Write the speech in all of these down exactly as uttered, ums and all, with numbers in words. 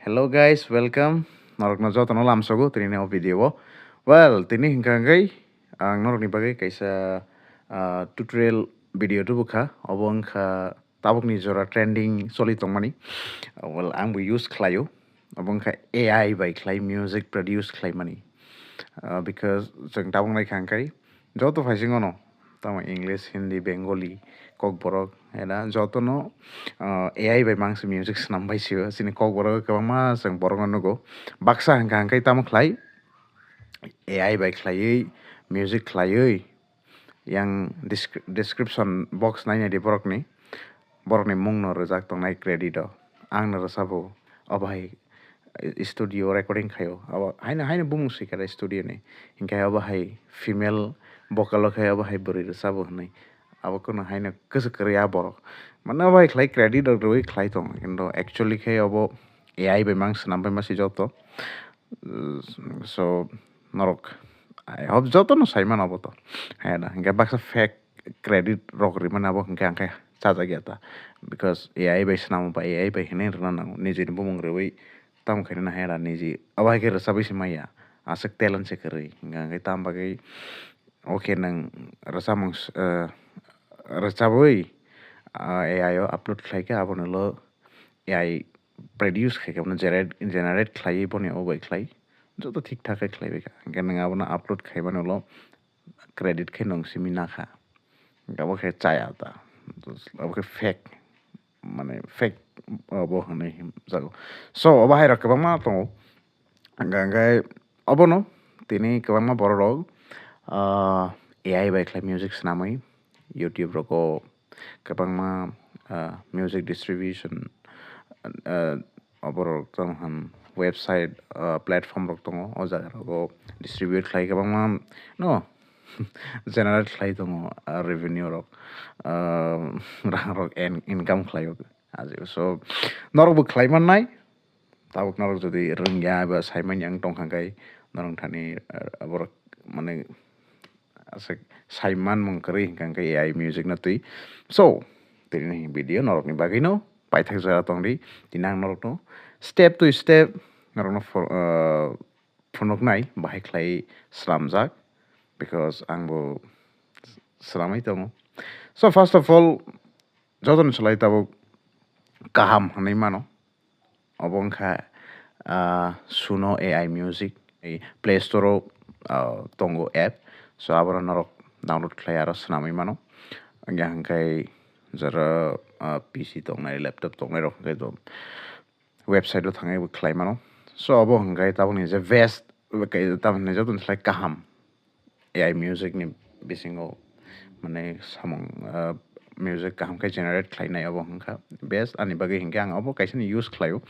Hello guys, welcome. Norokno jotono lamsogo tini o video o. Well, tini hingka hingkai ang norokni bagwi kaisa, ah, tutorial video tubukha. Obo wngkha tabukni jora trending choli tongmani. Well, ang bo use khlaio. Obo wngkha A I bai khlai music produce khlaimani. Ah, because chwng tabuk naikha hingkai joto phaisingono tamo English, Hindi, Bengali, Kokborok, ena jotono, ah, A I bai mangsi music swnam bai sio. Chini Kokborok kwbangma chwng borokno nugo. Baksa hingka hingkai tamo khlai A I bai khlaiwi, music khlaiwi, yang descri-, description box nainai di borokni, borokni mungno rwjak tongnai credit o. Angno rwchabo, obo hai studio recording khaio. Abo haino, haino bumung swi kha studio ni. Hinkhe obo hai female vocal o khe obo hai bwrwi rwchabo hwnwi. Abo kwno haino kwchwk kwrwi a borok. Mane obo hai khlai credit rok rwui khlai tong. Kintu actually khe obo A I bai mang swnam bai ma si joto. So, norok, I hope jotono sai mano abo to. Hai da, hinkhe baksa fake credit rok rimani abo hinkhe ang khe chajak ya ta. Because A I bai swnamo ba A I bai hinwi rwna nango. Nijini bumung rwui tamo khainani hai da niji. Abo hai khe rwchabwi se maya. Aswk talent se kwrwi. Hinkhe ang khe tam bagwi, okay, nwng rwchapmung s-, eh, rwchabwi, ah, A I o upload khlai khe abono lo A I produce khai khe, bono generate, generate khlaiwi bono abo bai khlai. Joto thik thak khe khlaiwi kha. Hinkhe nwng abono upload khaimani ulo credit khe nwng simi nakha. Hinkhe abo khe chaya ta. Abo khe fake, mane fake abo hwnwi jago. So, obo hai rok kwbangma tongo. Hinkhe, hinkhe obono tini kwbangma borok rok, ah, A I bai khlai music swnamwi YouTube rogo kwbangma, ah, music distribution, ah, oborok tamo hwn website, ah, platform rok tongo, o jaga rogo distribute khlai kwbangma no generate khlai tongo, ah, revenue rok, ah, rang rok en-, income khlaio. Ajio. So, norok bo khlai mannai, tabuk norok jodi rwngya eba saimanya wng tongkha khe norok thani, ah, borok mane aswk sai manmung kwrwi hinkha khe A I music no twi. So, tini video norokni bagwino paithak jora tongdi. Tini ang norokno step to step norokno for, ah, phunuknai bahai khlai slamjak, because ang bo slamwi tongo. So, first of all, jotono slai tabuk kaham hwnwi mano. Obo wngkha, ah, Suno A I Music. Ei Play Store o, ah, tongo app. So, abono norok download khlai aro swnamwi mano. Wngya hwnkhe jora, ah, P C tongnai, laptop tongnai rok hwnkhe do website o thangwi bo khlai mano. So, obo hwnkhe tabukni je best, tabukni jotono slai kaham. A I music ni bisingo, mane, samung, ah, music kaham khe generate khlainai obo hwnkha best. Ani bagwi hinkhe ang obo kaisa ni use khlaio,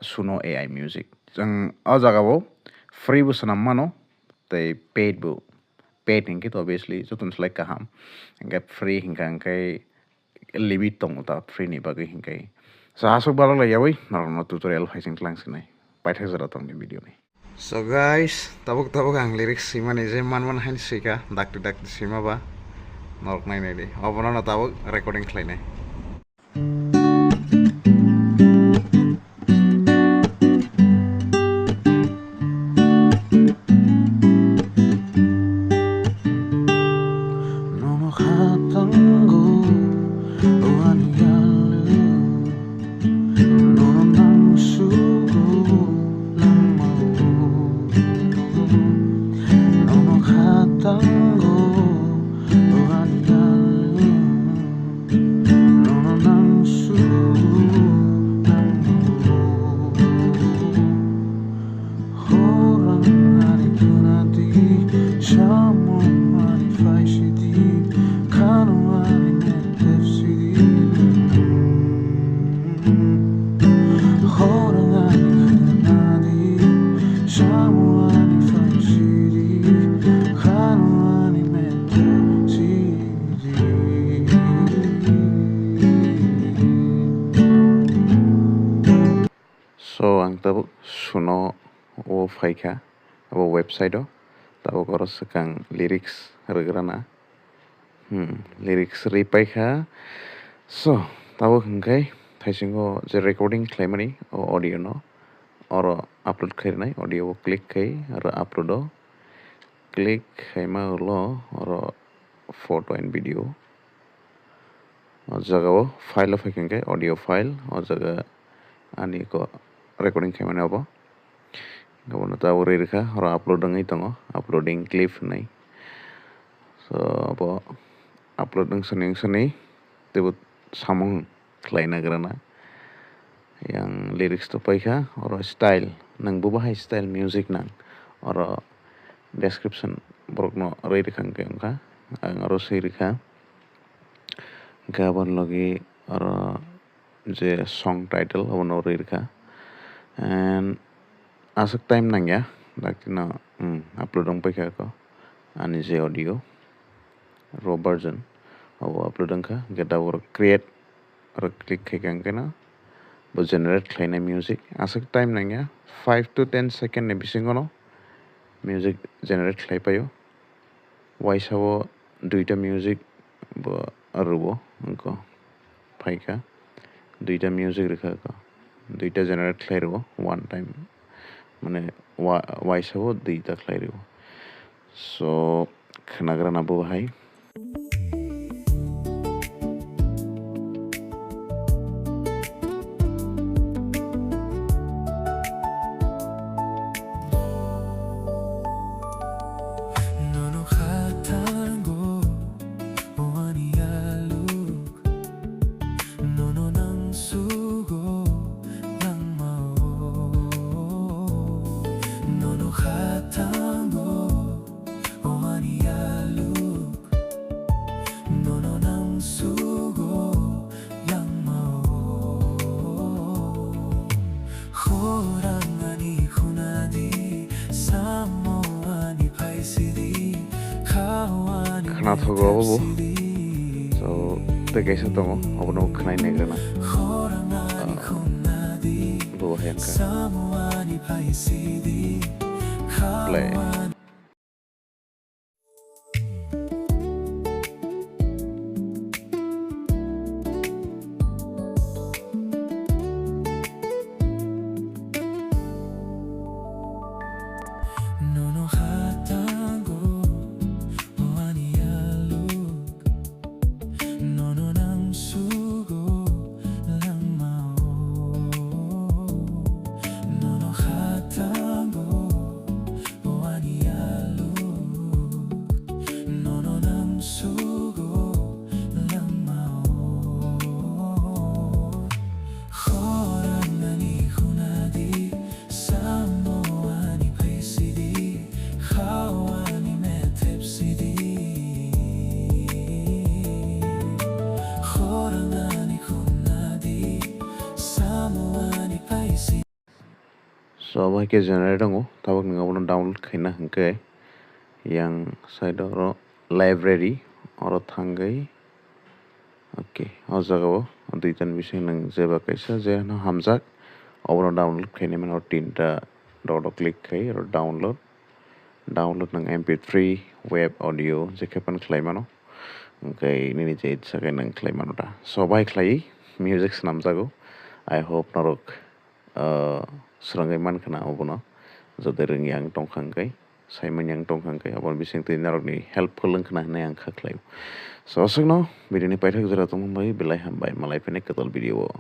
Suno A I music. Chwng o jaga o free bo swnam mano, tei paid bo. Paid hinkhe to obviously jotono slai kaham. Hinkhe free hinkha hinkhe limit tongo ta free ni bagwi hinkhe. So, aswk balok lai yawi norokno tutorial phaising tlang sinai. Paithak jora tongni video ni. So guys, tabuk tabuk ang lyrics swimani je manman hain swika, dakti dakti swima ba norok nainai di. Obono no tabuk recording khlainai. Nono khatango, o ani yalu. Nono nangsugo, nangmao. Nono khatango, o ani yalu. Nono nangsugo, nangmao. Horang ani tunati, samung ani faisiti, kanu ani mentepsiti. Horang ani khenadi, samung ani faisiti, kanu ani mentepsiti. So, ang tabuk Suno o phaikha, abo website o. Tabuk oro swkang lyrics rwgrana. Hmm, lyrics rwi paikha. So, tabuk hwnkhe thaisingo je recording khlaimani o audio no oro upload khai rwnai, audio o click khai oro upload o click khaima ulo oro photo and video. O jaga o file o phai khe audio file, o jaga ani ko recording khaimani obo. Obono tabuk rwi rwkha, oro upload wngwi tongo, uploading clip hinwi. So, abo upload wngsani wngsani teibo samung khlai nagrana. Yang lyrics to paikha, oro style, nwng bo bahai style music nang, oro description borokno rwi rwkha hwnkhe wngkha, ang oro swi rwkha. Hwnkhe aboni logi oro je song title obono rwi rwkha. And aswk time nangya, daktino, hmm, upload wng paikha kho ani je audio, raw version, obo upload wngkha. Hwnkhe tabuk oro create, oro click khaikha hwnkhe no bo generate khlainai music. Aswk time nangya, five to ten second ni bisingo no music generate khlai paio. Waisa o duita music bo rwo wngkha, phaikha, duita music rwkha kho, duita generate khlai rwo one time, mane wa-, waisa o duita khlai rwo. So, khwnagrana bo hai. Nono khatango, o ani yaluk. Nono nang sugo langmao. Nono khatango, o ani yaluk. Nono nang sugo langmao. Khorang ani khunadi, samo ani phaisidi, khao ani khna thogo obo bo. So, tei kaisa tongo, obono khwnai naigrana. Khorang ani khunadi, bo hai wngkha. Samo ani phaisidi, khao play. Nono khatango, o ani yaluk. Nono nang sugo langmao. Nono khatango, o ani yaluk. Nono nang sugo langmao. Khorang ani khunadi, samo ani phaisidi, khao ani methepsidi. Khorang ani khunadi, samo ani phaisidi. So, abo hai khe generate wngo, tabuk nwng abono download khaina hwnkhe, yang side oro library, oro thangwi, okay, o jaga o duita ni bising nwng jeba kaisa je no hamjak, obono download khainai mano, tinta dot o click khai oro download, download nwng M P three web audio je khe phano khlai mano, hwnkhe nini je itsa khe nwng khlai mano da. So, bai khlai music swnamjago, I hope norok ah, swrwngwi mankha na obono, jodi rwngya wng tongkha hwnkhe, saimanya wng tongkha hwnkhe, aboni bisingtwi norokni helpful wngkha na hwnwi ang kha khlaio. So, aswkno video ni paithak jora tongmani bagwi belai hambai, malai phini kwtal video o.